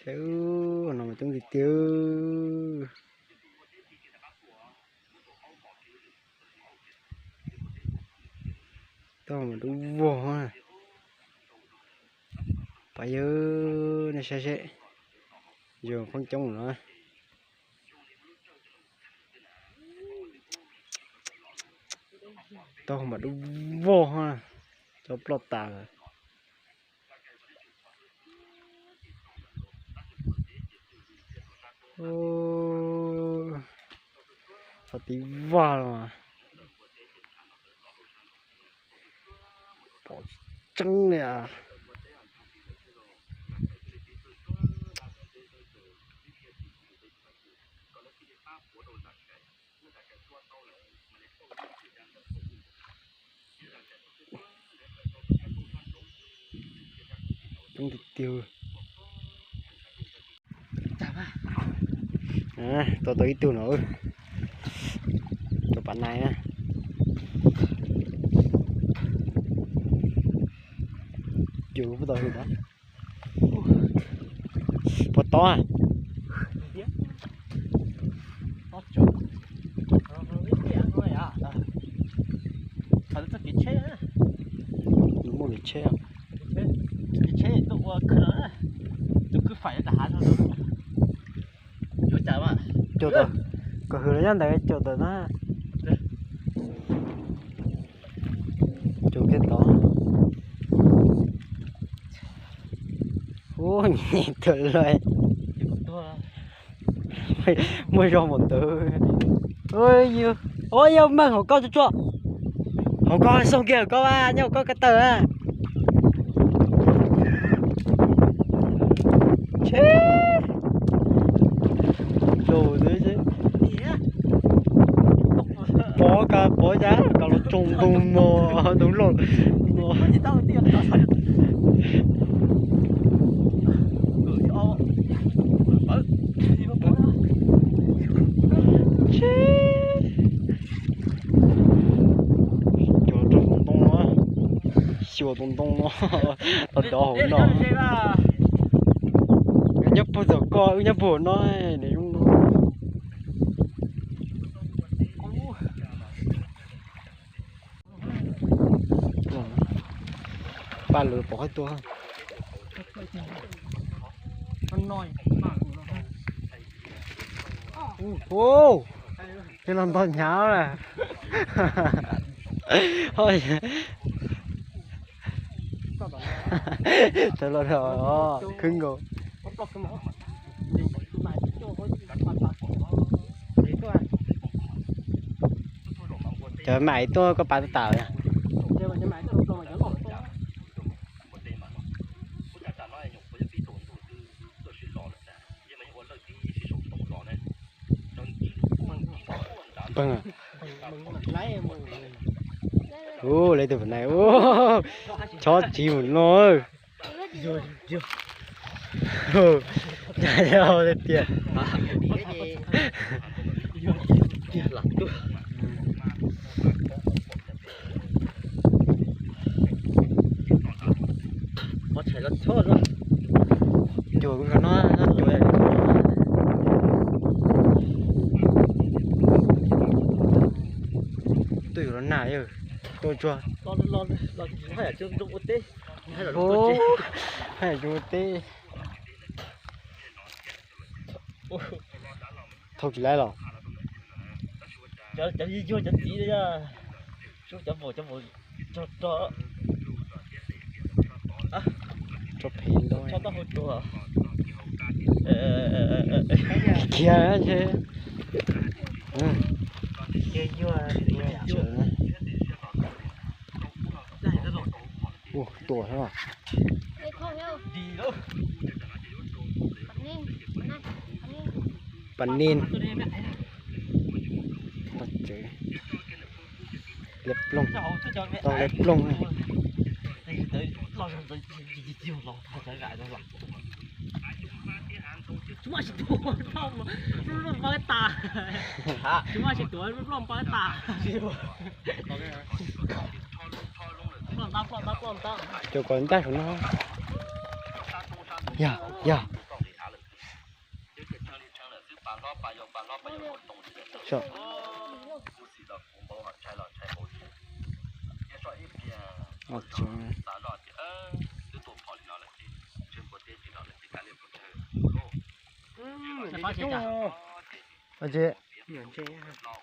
Teb no mas coob tiag tiag. Tau mas dub vog. Pab yawg, nej saib seb, zoo pheej coob no. Tau mas dub vog, cov ploj tas lawm. Txog tib vaj los pom tseeb li as. Coob tiag tiag. Tua tau ib tug no, tus pam nais na. Cua puas tau hws na. Puas tau? Muaj kev tsheb, kev tsheb tuaj ua khwv no, tus khwb faim rau hav no. Yuav cas mas, caum tawm, kom hws los nyob ntawd caum tawm na. Caum kiag tod. Ub, nyiam tuag lawm. Muaj zog npaum ntawd. Ua yog meej hauv koj tsuag tsuag. Hauv koj xoo kiag hauv koj, nyob hauv koj ko taw a. Pov ka pov cas ka los tsoo ntoo no, ntoo loj no. Cov rau tus ntoo no, xyuas tus ntoo no, los dov hauv no. Nyob puag tom koj, wb nyob puag no, nws zoo no. Paj lwm pom qab tuaj. Ub, no ntog hnyav lawm. Tawm los khwb nkaus. Cov mam tuaj koj pab tas tas. Ub, lawv tus pam nais, ub, chob txiv mus no. Tiag tiag. Cuag no, cuag, twb yuav los nag, tua tsuag. Haj yam zoo ua teb. Thauj tsis laib los. Cov yig cuag cov txiv, cov vauv cov vauv rog rog. Rog phem ntau. Khiav ntshe. Ua tuam. Pas nin. Liab ploog, tau liab ploog. Cov ko ntaj saum no. Yog, yog.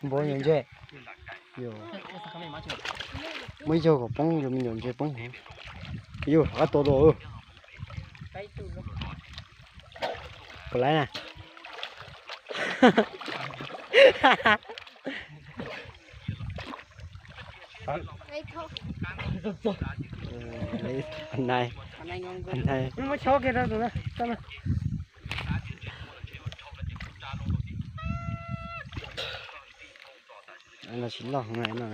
Npaum nyuag ntse, muab yog kom poob, yog me nyuam ntse poob. Yus qab tua dua. Puas laiv na? Nai, nai. Los tsis loj no.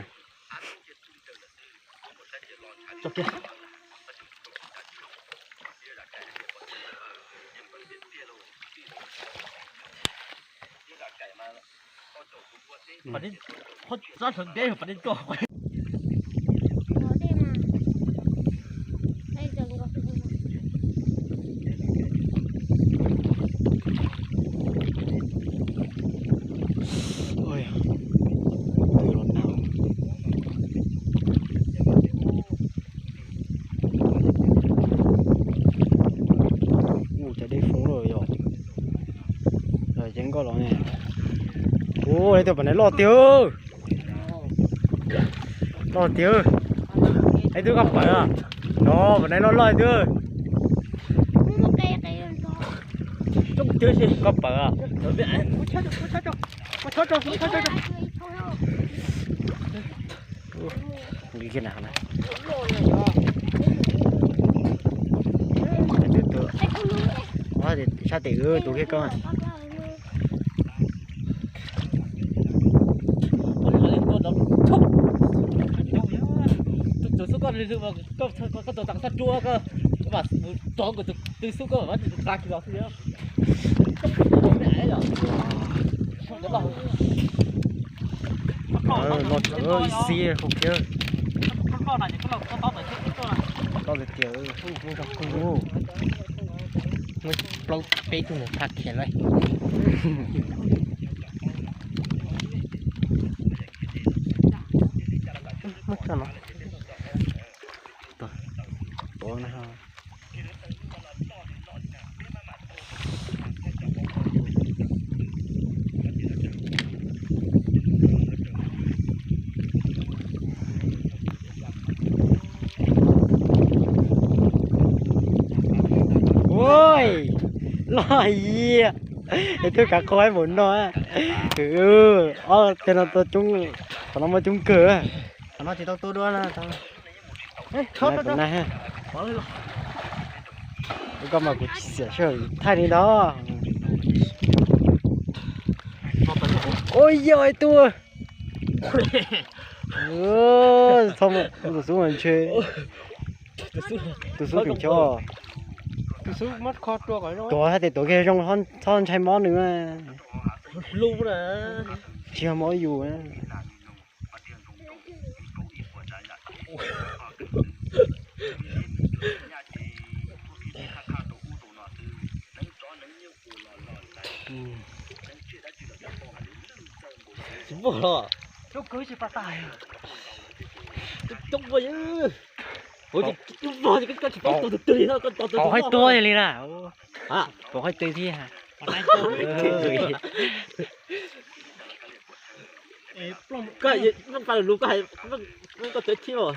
Ua cas dej foob lawm yom. Los ceev nkoj los ne. Ua, ib tug pam nais loj tiag. Loj tiag. Ib tug koj pawg. No pam nais loj loj tiag. Koj pawg. Sab tes tus kiag koj. Tus xub koj, koj tus tag sab rua koj, koj mam mus txog nkawd tus xub koj mam mus txog kiag los xwb. Los tseem ib xib hauv kiag. Tau tiag tiag. Muaj plaub peb tug ntawd phaj khiav lawm. Muab tso no. Tuav na. Ua, loj yias. Es twb kav qhov ib mus no. Ob teg no tua coob, qhov no muaj coob kawg. Qhov no tsis tau tua dua na. Koj mas kuv tsis xiam sij hawm thaij li ntag. Ua yog ib tug. Tus xub mas ntshe, tus xub tseem chov. Tuav hais tias tuav kiag zoo txhob ntshai mob nws. Tsis yog mob yus. Tsis muaj los. Coob ua, ua, coob ua, koj tsis paub tua tus twg li no, koj tua tus twg li na. Pom hais twg thiab. Koj, koj tsev thiab os.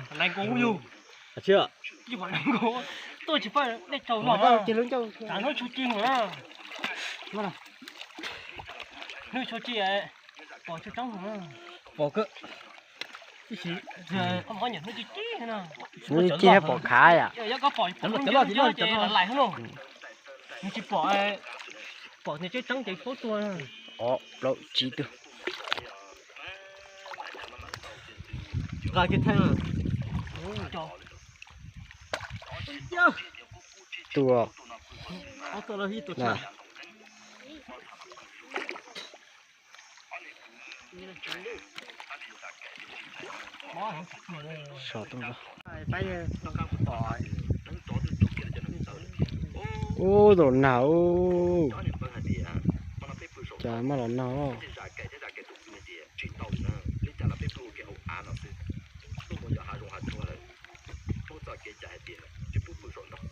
Tuaj tsis pom nej tsaug no, hnub tshua ci, hnub tshua ci, pom tshua tshoob, pom kawg. Hnub ci ci, hnub ci ci thiab pom khav yom. Yog koj pom ces lais lais xwb lauj. Nws tsis pom, pom niag tseeb tseeb ces paub tua. Ob plaub tsib tug. Tua. Ub, zaum nag ub. Cas maj los nag. Tsis tau na, li cas los peb pw hauv kev hauv av no xwb. Tuaj mus yos hav zoov hav tsuag lawm, peb txoj kev cas hais tias tsis pub pw saum ntoo.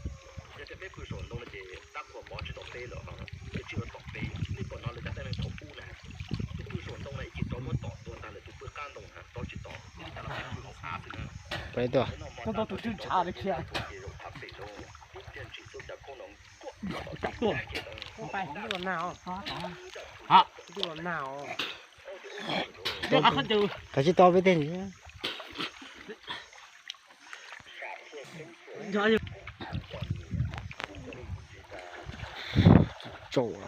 Yog tias peb pw saum ntoo no ces tab qhuas pov tsis tom peb lawm, ces tsis ua tom peb. Nej pom no lawv cov dab neeg thaum ub na, tus pw saum ntoo na ib chim rov muab tom tua ntag lawm, tus pw qab ntoo na rov tsis tom. Li cas los peb pw hauv av xwb na. Peb tuaj. Tus tswv ntshav li khiav. Kav tsij tau peb tej. Tsaum.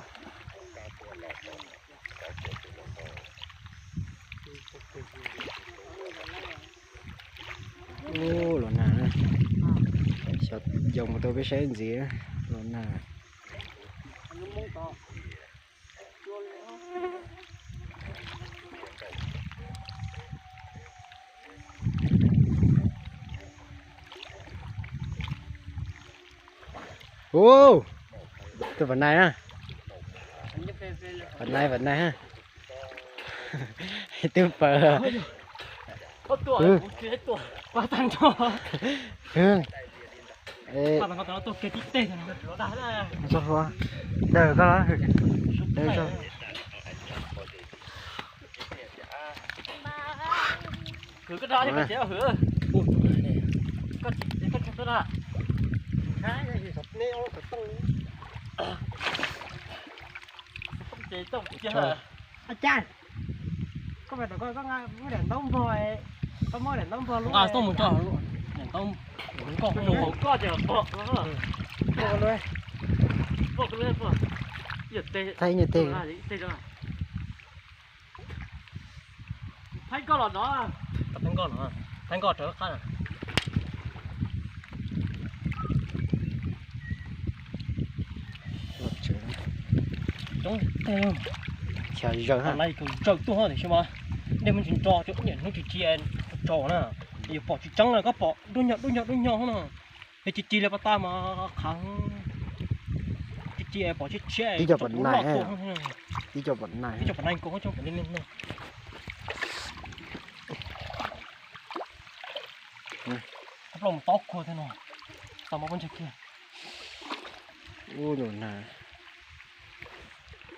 Ub, los nag na. Xyov yoo mus tau peb saib ntxiv, los nag. Ub, tus Vam Nais na. Vam Nais, Vam Nais ha. Twb pawg. Txog hlo. Daws koj los. Hwm, koj rau koj tsev hwm. Koj tsev koj tsev koj rau. Ces tau kiag. Ab Cas, koj mas tom koj muab daim ntaub npog, koj muab daim ntaub npog lub nqa toj mus tso, daim ntaub koj koj ces pom. Thaij nyuag teg. Thaij koj los no. Thaij koj los, thaij koj rau qab na. Coob teg. Chaw zaws ha. Nai zaws tuaj tiam sis mas dej muaj ntsis nro, cov niam hnub tsis ci tsaus na. Yuav pom tsis tseeb na, koj pom dub nyog dub nyog dub nyog na. Yog ci ci li pas tas mas qhav, ci ci pom tshiab tshiab. Tib co pom nais, tib co pom nais, tib co pom nais nkaus, tib co pom nais no. Koj plob mus tob kua thiab no, tau mov pob ntseg kiag. Ub, nyuam nag.